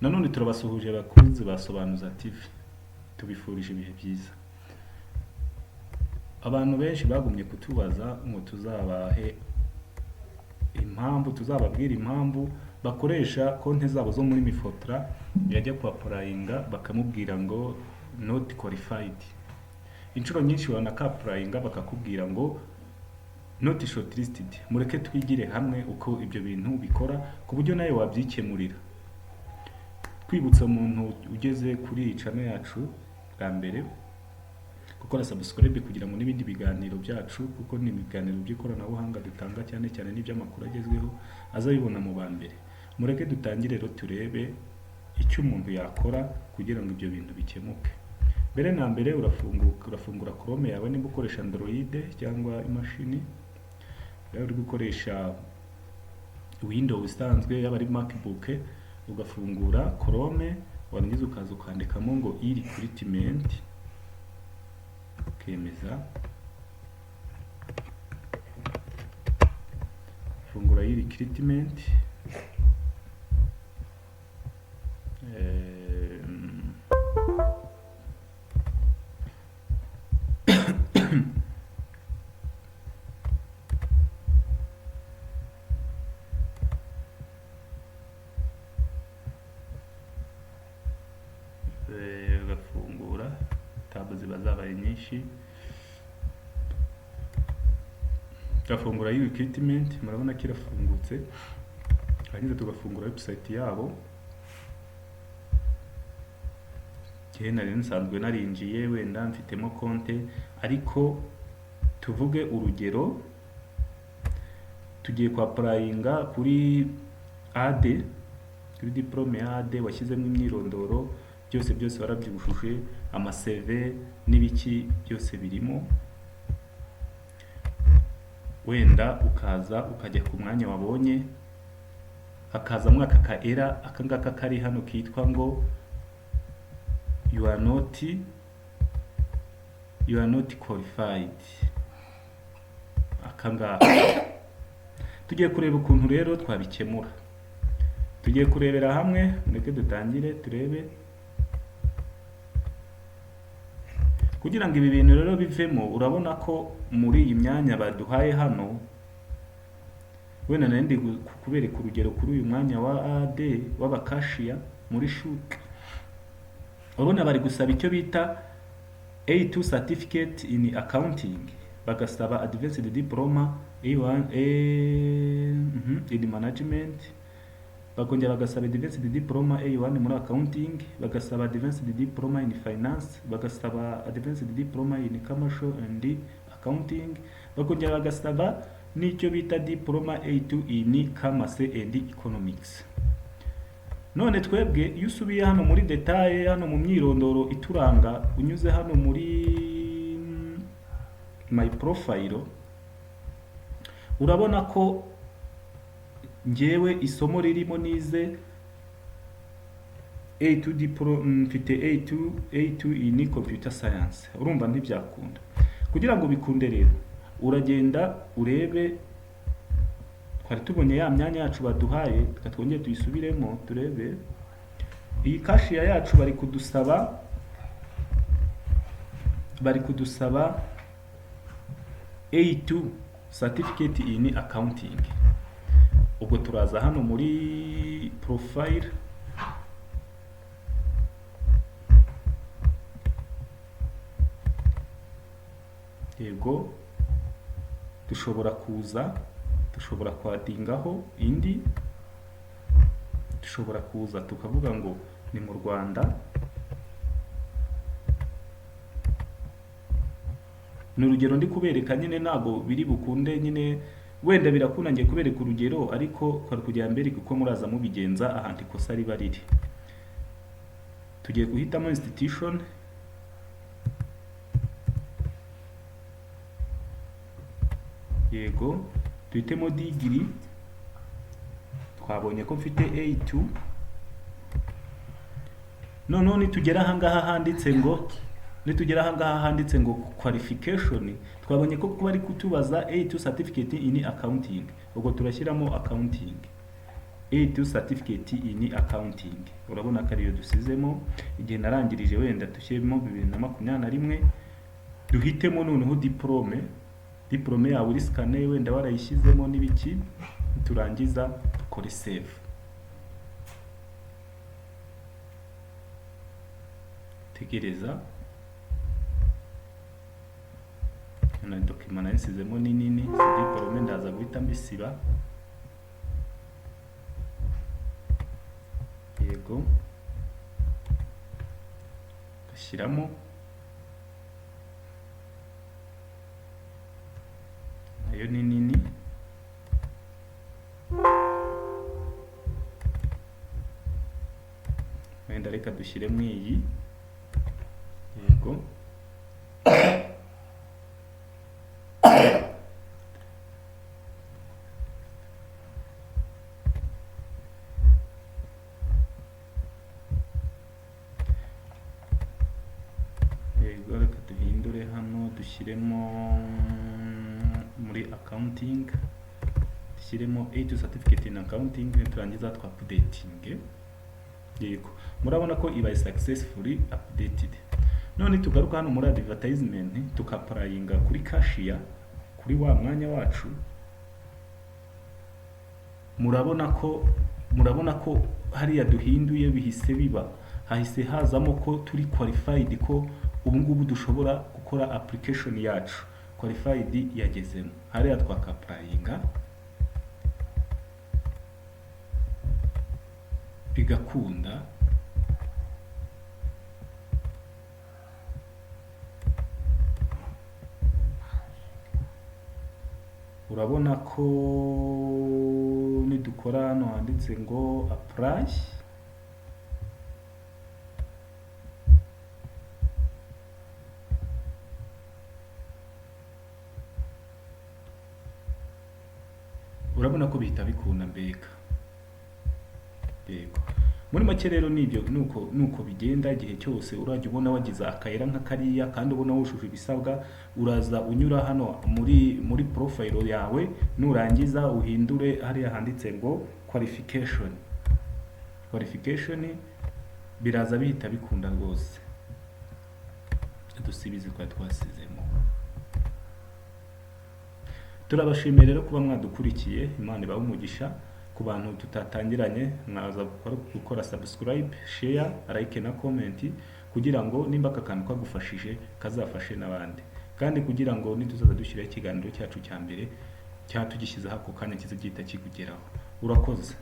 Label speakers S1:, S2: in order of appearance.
S1: Nanone turabasuhuje abakunzi ba Sobanuza TV, tubifurije ibihe byiza. Abantu benshi bagumye kutubaza ngo tuzabahe impamvu, tuzababwire impamvu bakoresha konti zabo zo muri Mifotra, yajya kuapplyinga bakamubwira ngo not qualified. Inshuro nyinshi wanakapplyinga bakakubwira ngo not shortlisted. Mureke twigire hamwe uko ibyo bintu bikora ku buryo nawe wabyikemurira. Twibutsa umuntu ugeze kuri iyi channel yacu bwa mbere gukora subscribe kugira ngo n'ibindi biganiro byacu, kuko ni ibiganiro by'ikoranabuhanga dutanga cyane cyane n'iby'amakuru agezweho, azabibona mu ba mbere. Mureke dutangire rero turebe icyo umuntu yakora kugira ngo ibyo bintu bikemuke. Mbere na mbere urafungura Chrome yawe niba ukoresha Android cyangwa imashini, yaba uri gukoresha Windows isanzwe, yaba ari MacBook, ugafungura Chrome, warangiza ukaza ukandikamo ngo e-recruitment, ukemeza. Fungura e-recruitment, ugafungura tab ziba zabaye nyinshi, tugafungura e-recruitment, murabona ko irafungutse. Hanyuma tugafungura website yabo. Njyewe nari nsanzwe narinjiye, wenda mfitemo konte, ariko tuvuge urugero tugiye kwapplyinga kuri AD, kuri diplôme ya AD, washyizemo imyirondoro byose byose warabyujuje, ama CV n'ibiki byose birimo, wenda ukaza ukajya ku mwanya wabonye, hakazamo aka ka error, aka ngaka kari hano kitwa ngo you are not qualified. Aka ngaka tugiye kureba ukuntu rero twabikemura, tugiye kurebera hamwe. Mureke dutangire turebe. Kugira ngo ibi bintu rero bivemo, urabona ko muri iyi myanya baduhaye hano, wenda nari ndi kubereka urugero kuri uyu mwanya wa AD w'abacashier muri CHUK, urabona bari gusaba icyo bita A2 certificate in accounting, bagasaba advanced diploma A1 in management, bakongera bagasaba advanced diploma A1 muri accounting, bagasaba advanced diploma in finance, bagasaba advanced diploma in commercial and accounting, bakongera bagasaba n'icyo bita diploma A2 in commerce and economics. None twebwe iyo usubiye hano muri détails, hano mu myirondoro ituranga, unyuze hano muri my profile, urabona ko njyewe isomo ririmo nize A2 diplo, mfite A2 in computer science. Urumva ntibyakunda. Kugira ngo bikunde rero, uragenda urebe, twari tubonye ya myanya yacu baduhaye, reka twongere tuyisubiremo turebe. Iyi cashier yacu bari kudusaba A2 certificate in accounting. Ubwo turaza hano muri profile, yego, dushobora kuza, dushobora kwaddingaho indi, dushobora kuza tukavuga ngo ni mu Rwanda. Ni urugero ndi kubereka nyine, ntabwo biri bukunde nyine, wenda birakunda ngiye kubereka urugero, ariko kwari kugira mbereke uko muraza mubigenza ahantu ikosa riba riri. Tugiye guhitamo institution, yego, duhitemo degree, twabonye ko mfite A2. Noneho nitugera ahangaha handitse ngo qualification, twabonye ko kuba ari kutubaza A2 certificate in accounting, ubwo turashyiramo accounting. A2 certificate in accounting. Urabona ko ariyo dusizemo. Igihe narangirije wenda dushyiremo 2021, duhitemo noneho diplôme yawe uri scanné, wenda warayishyizemo n'ibiki. Turangiza dukore save. Tegereza, na document nayisizemo ni nini, si diplôme, ndaza guhita mbisiba. Yego, gashyiramo nayo ni nini. Wenda reka dushyiremo iyi. Yego, yego, reka duhindure hano, dushyiremo muri accounting, dushyiremo A2 certificate in accounting. Niturangiza twa updating. Yego, murabona ko ibaye successfully updated. None tugaruka hano muri advertisement, tuka-applyinga kuri cashier, kuri wa mwanya wacu. Murabona ko hariya duhinduye bihise biba, hahise hazamo ko turi qualified, ko ubu ngubu dushobora gukora application yacu. Qualified yagezemo hariya, twaka-applyinga bigakunda. Urabona ko nidukora hano handitse ngo apply, urabona ko bihita bikunda mbega. Yego, muri make rero nibyo, nuko bigenda. Igihe cyose urajya ubona wagize akayira nka kariya kandi ubona wujuje ibisabwa, uraza unyura hano muri profile yawe, nurangiza uhindure hariya handitse ngo qualification, biraza bihita bikunda rwose. Dusibize twari twasizemo. Turabashimiye rero kuba mwadukurikiye, Imana ibahe umugisha. Ku bantu tutatangiranye, mwaza gukora subscribe, share, like na comment, kugira ngo nimba aka kantu kagufashije kazafashe n'abandi, kandi kugira ngo nituzaza dushyiraho ikiganiro cyacu cya mbere cyangwa tugishyizeho ako kanya kize gihita kikugeraho. Urakoze.